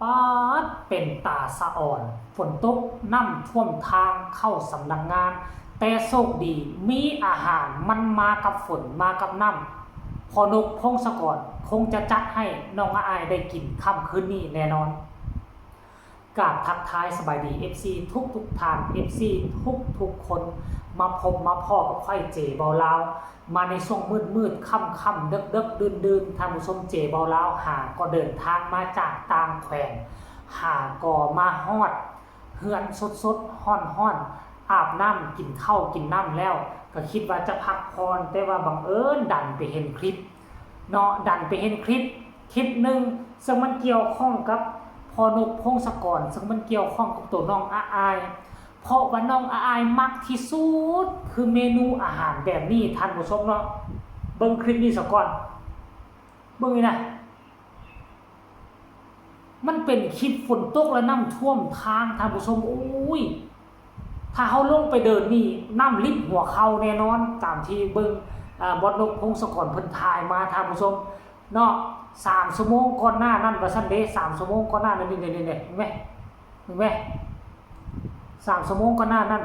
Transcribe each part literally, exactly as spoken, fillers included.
ป๊าด เป็นตาสะอ่อน ฝนตก น้ำท่วมทางเข้าสำนักงาน แต่โชคดี มีอาหาร มันมากับฝน มากับน้ำ พ่อนกพงศกร คงจะจัดให้น้องอายได้กินค่ำคืนนี้แน่นอน กราบทักทายสบายดี เอฟซี ทุกทุกท่าน เอฟซี ทุกทุกคน มาพบมาพ้อกับข้อยเจเบาลาว มาในช่วงมืดมืดค่ำค่ำดึกดึกดื่นดื่น ท่านผู้ชม เจเบาลาวหาก็เดินทางมาจากต่างแขวง หาก็มาฮอดเฮือนสดสดฮ้อนฮ้อนๆ อาบน้ำกินข้าวกินน้ำแล้ว ก็คิดว่าจะพักผ่อน แต่ว่าบังเอิญดันไปเห็นคลิปเนาะ ดันไปเห็นคลิป คลิปหนึ่ง ซึ่งมันเกี่ยวข้องกับพ่อนกพงศกร ซึ่งมันเกี่ยวข้องกับตัวน้องอาอาย เพราะว่าน้องอาอายมักที่สุด คือเมนูอาหารแบบนี้ ท่านผู้ชมเนาะ เบิ่งคลิปนี้ซะก่อน เบิ่งนี่นะ มันเป็นคลิปฝนตกและน้ำท่วมทาง ท่านผู้ชม โอ้ย ถ้าเฮาลงไปเดินนี่ น้ำลิดหัวเข่าแน่นอน ตามที่เบิ่ง อ่า บอสนกพงศกรเพิ่นถ่ายมา ท่านผู้ชมเนาะ สามชั่วโมงก่อนหน้านั้น ว่าซั่นเด้ สามชั่วโมงก่อนหน้านั้น นี่ๆๆๆ เห็นไหม เห็นไหม สามชั่วโมงก่อนหน้านั้น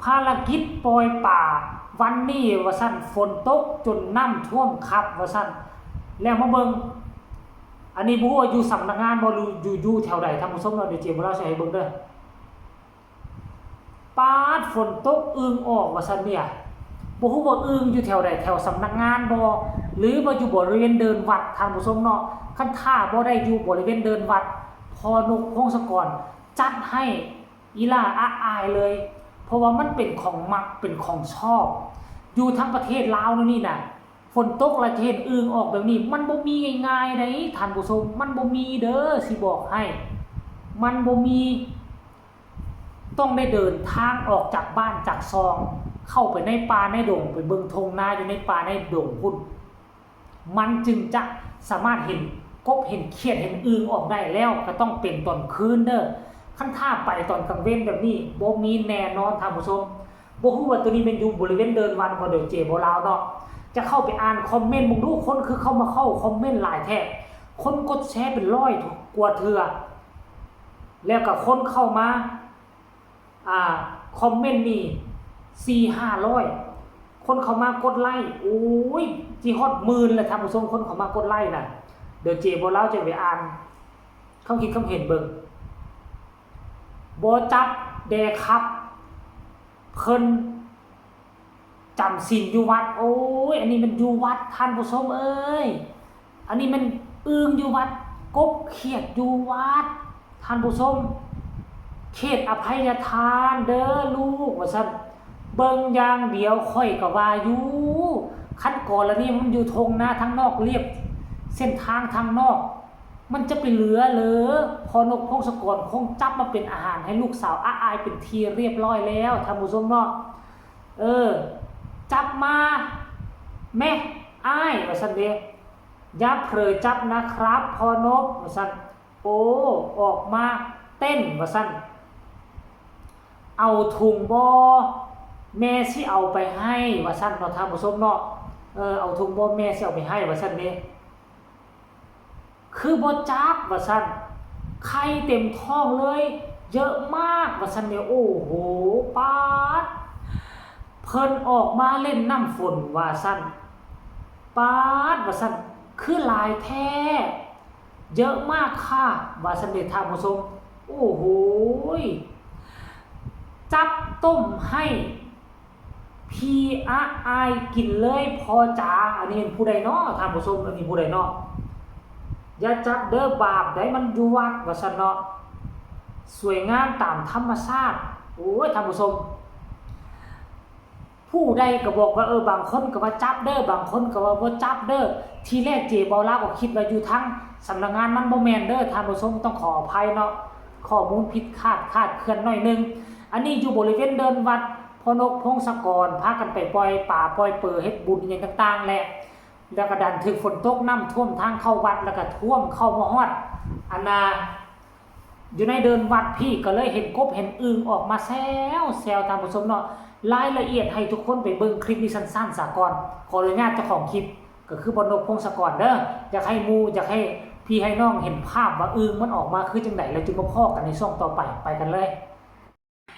ภารกิจปล่อยปลาวันนี้ ว่าซั่น ฝนตกจนน้ำท่วมคัก ว่าซั่น แล้วมาเบิ่ง อันนี้บ่ฮู้ว่าอยู่สำนักงานบ่ หรืออยู่ อยู่แถวใด ท่านผู้ชมเนาะ เดี๋ยวเจเบาลาวสิให้เบิ่งเด้อ ป๊าด ฝนตกอึ่งออก ว่าซั่นเนี่ย บ่ฮู้ว่าอึ่งอยู่แถวใด แถวสำนักงานบ่ หรือว่าอยู่บริเวณเดินวัด ท่านผู้ชมเนาะ คันถ้าบ่ได้อยู่บริเวณเดินวัด พ่อนกพงศกรจัดให้อีหล่าอาอายเลย เพราะว่ามันเป็นของมัก เป็นของชอบ อยู่ทั้งประเทศลาวนี่นะ ฝนตกแล้วจะเห็นอึ่งออกแบบนี้ มันบ่มีง่ายๆ เด้ ท่านผู้ชม มันบ่มีเด้อ สิบอกให้ มันบ่มี ต้องได้เดินทางออกจากบ้านจากซอง เข้าไปในป่าในดง ไปเบิ่งท่งนาอยู่ในป่าในดงพุ้น มันจึงจะสามารถเห็นกบ เห็นเขียด เห็นอึ่งออกได้ แล้วก็ต้องเป็นตอนคืนเด้อ คันถ้าไปตอนกลางเว็นแบบนี้ บ่มีแน่นอน ท่านผู้ชม บ่ฮู้ว่าตัวนี้แม่นอยู่บริเวณเดินวัดบ่ เดี๋ยวเจเบาลาวเนาะ จะเข้าไปอ่านคอมเมนต์เบิ่งดู คนคือเข้ามาเข้าคอมเมนต์หลายแท้ คนกดแชร์เป็นร้อยกว่าเทื่อ แล้วก็คนเข้ามา อ่า คอมเมนต์นี่ สี่ห้าร้อย คนเข้ามากดไลค์ โอ้ย สิฮอดหมื่นแล้ว ท่านผู้ชม คนเข้ามากดไลค์น่ะ เดี๋ยวเจเบาลาวจะไปอ่านความคิดความเห็นเบิ่ง บ่จับแด่ครับ เพิ่นจำศีลอยู่วัด โอ้ย อันนี้มันอยู่วัด ท่านผู้ชมเอ้ย อันนี้มันอึ่งอยู่วัด กบเขียดอยู่วัด ท่านผู้ชม เขตอภัยทานเด้อลูก ว่าซั่น เบิ่งอย่างเดียวข้อยก็ว่าอยู่ คันกรณีมันอยู่ท่งนาทางนอก เลียบเส้นทางทางนอก มันจะไปเหลือเหรอ พ่อนกพงศกรคงจับมาเป็นอาหารให้ลูกสาวอาอายเป็นที่เรียบร้อยแล้ว ท่านผู้ชมเนาะ เออ จับมาแม่อ้าย ว่าซั่นเด้ อย่าเผลอจับนะครับ พ่อนก ว่าซั่น โอ้ ออกมาเต้น ว่าซั่น เอาถุงบ่ แม่สิเอาไปให้ ว่าซั่นเนาะ ท่านผู้ชมเนาะ เออ เอาถุงบ่ แม่สิเอาไปให้ ว่าซั่นเด้ คือบ่จัก ว่าซั่น ไข่เต็มท้องเลย เยอะมาก ว่าซั่นเด้ โอ้โห ป๊าด เพิ่นออกมาเล่นน้ำฝน ว่าซั่น ป๊าด ว่าซั่น คือหลายแท้ เยอะมากค่ะ ว่าซั่นเด้ ท่านผู้ชม โอ้โหย จับต้มให้ พี่อาอายกินเลยพ่อจ๋า อันนี้เป็นผู้ใดเนาะ ท่านผู้ชม อันนี้ผู้ใดเนาะ อย่าจับเด้อบาปได้ มันอยู่วัด ว่าซั่นเนาะ สวยงามตามธรรมชาติ โอ้ย ท่านผู้ชม ผู้ใดก็บอกว่า เออ บางคนก็ว่าจับเด้อ บางคนก็ว่าบ่จับเด้อ ทีแรกเจเบาลาวก็คิดว่าอยู่ทางสำนักงาน มันบ่แม่นเด้อ ท่านผู้ชม ต้องขออภัยเนาะ ข้อมูลผิดคาดคลาดเคลื่อนหน่อยหนึ่ง อันนี้อยู่บริเวณเดินวัด พ่อนกพงศกร พากันไปปล่อยปลาปล่อยเป๋อ เฮ็ดบุญอิหยังต่างๆ แหละ แล้วก็ดันถืกฝนตก น้ำท่วมทางเข้าวัด แล้วก็ท่วมเข้ามาฮอด อันน่ะ อยู่ในเดินวัดพี้ ก็เลยเห็นกบเห็นอึ่งออกมาแซวแซว ท่านผู้ชมเนาะ รายละเอียดให้ทุกคนไปเบิ่งคลิปนี้สั้นๆ ซะก่อน ขออนุญาตเจ้าของคลิป ก็คือบอสนกพงศกรเด้อ อยากให้หมู่ อยากให้ พี่ให้น้องเห็นภาพว่าอึ่งมันออกมาคือจังใด แล้วจึงมาพ้อกันในช่วงต่อไป ไปกันเลย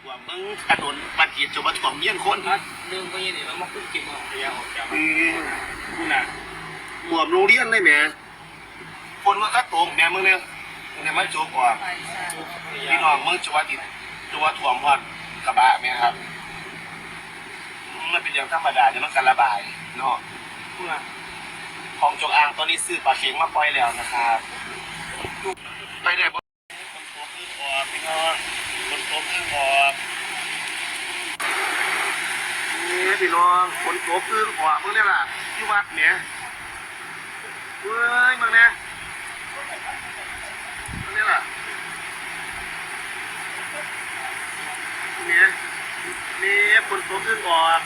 ท่วมเมืองถนนบัดนี้จะมาท่วมเฮียนคน อ่ะเรื่องพวกนี้เนี่ยเรามาคุยกินเอาขยะออกจาก อืมกูน่ะท่วมโรงเรียนเลยแหมฝนมันก็ตกแหมมึงเนี่ยมึงเนี่ยมันจกออกพี่น้องมึงจะว่าติดจะว่าท่วมฮอดกระบะแหมครับ มันเป็นเรื่องธรรมดาเนี่ยมันก็ระบายเนาะ เพื่อ ของจงอางตอนนี้ซื้อปลาเข็งมาปล่อยแล้วนะครับ ไปได้บ่ฝนตกอึ่งออกพี่น้องฝนตกอึ่งออกนี่พี่น้องฝนตกอึ่งออกเบิ่งเนี่ยล่ะอยู่วัดเนี่ยเว้ยเบิ่งเนี่ยเบิ่งเนี่ยล่ะเนี่ยนี่ฝนตกอึ่งออก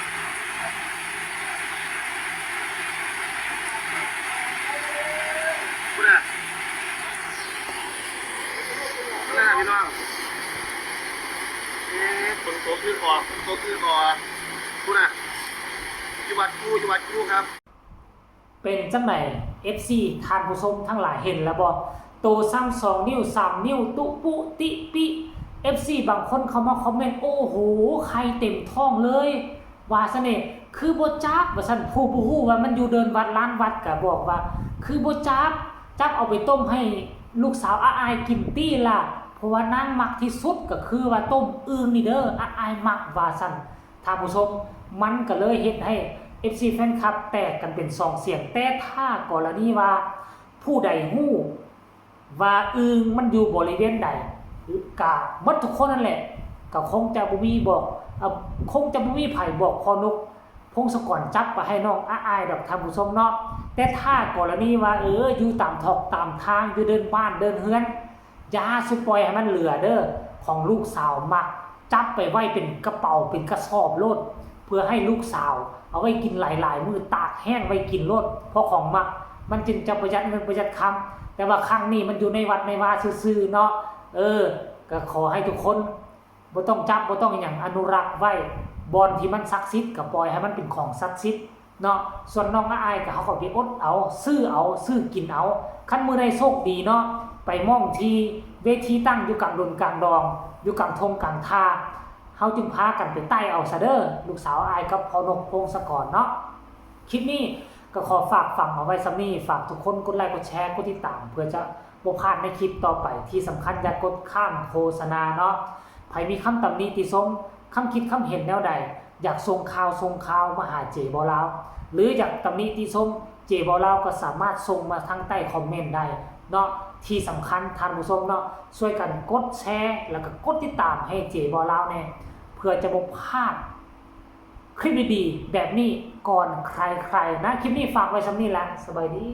คุณน่ะคุณน่ะพี่น้องเอ๊ะฝนตกอึ่งออกฝนตกอึ่งออกคุณน่ะอยู่วัดกูอยู่วัดกูครับ เป็นจังได๋ เอฟซี ท่านผู้ชมทั้งหลายเห็นแล้วบ่ โตซ้ำสองนิ้วสามนิ้ว ตุ๊ปุติปิ เอฟซี บางคนเข้ามาคอมเมนต์ โอ้โห ไข่เต็มท้องเลย ว่าซะเนี่ย คือบ่จัก ว่าซั่น ผู้บ่ฮู้ว่ามันอยู่เดินวัดลานวัดก็บอกว่า คือบ่จัก จักเอาไปต้มให้ลูกสาวอาอายกินตี้ล่ะ เพราะว่านางมักที่สุดก็คือว่าต้มอึ่งนี่เด้อ อาอายมัก ว่าซั่น ท่านผู้ชม มันก็เลยเฮ็ดให้ เอฟซี แฟนคลับแตกกันเป็นสองเสียง แต่ถ้ากรณีว่าผู้ใดฮู้ว่าอึ่งมันอยู่บริเวณใด กะหมดทุกคนนั่นแหละ ก็คงจะบ่มีบอก เอ่อ คงจะบ่มีไผบอกพ่อนก พงศกรจับไปให้น้องอาอายดอกท่านผู้ชมเนาะ แต่ถ้ากรณีว่า เออ อยู่ตามถอกตามทาง อยู่เดินบ้านเดินเฮือน อย่าสุปล่อยให้มันเหลือเด้อ ของลูกสาวมัก จับไปไว้เป็นกระเป๋าเป็นกระสอบโลด เพื่อให้ลูกสาวเอาไว้กินหลายๆ มื้อ ตากแห้งไว้กินโลด เพราะของมัก มันจึงจะประหยัดเงินประหยัดคำ แต่ว่าครั้งนี้มันอยู่ในวัดในวาซื่อๆ เนาะ เออ ก็ขอให้ทุกคนบ่ต้องจับบ่ต้องอิหยัง อนุรักษ์ไว้ บ่อนที่มันศักดิ์สิทธิ์ก็ปล่อยให้มันเป็นของศักดิ์สิทธิ์ เนาะ ส่วนน้องอาอายก็เขาก็ไปอดเอา ซื้อเอา ซื้อกินเอา คันมื้อใดโชคดีเนาะ ไปม่องที่เวทีตั้งอยู่กลางดงกลางดอง อยู่กลางท่งกลางท่า เฮาจึงพากันไปไต่เอาซะเด้อ ลูกสาวอาอายกับพ่อนกพงศกรเนาะ คลิปนี้ก็ขอฝากฝังเอาไว้ส่ำนี้ ฝากทุกคนกดไลค์กดแชร์กดติดตาม เพื่อจะบ่พลาดในคลิปต่อไป ที่สำคัญอย่ากดข้ามโฆษณาเนาะ ไผมีคำตำหนิติชม คำคิดคำเห็นแนวใด อยากส่งข่าวส่งข่าวมาหาเจบ่าวลาว หรืออยากตำหนิติชมเจบ่าวลาวก็สามารถส่งมาทางใต้คอมเมนต์ได้เนาะ ที่สำคัญท่านผู้ชมเนาะ ช่วยกันกดแชร์แล้วก็กดติดตามให้เจบ่าวลาวแน่ เพื่อจะบ่พลาดคลิปดีๆแบบนี้ก่อนใครๆนะ คลิปนี้ฝากไว้ส่ำนี้ละ สบายดี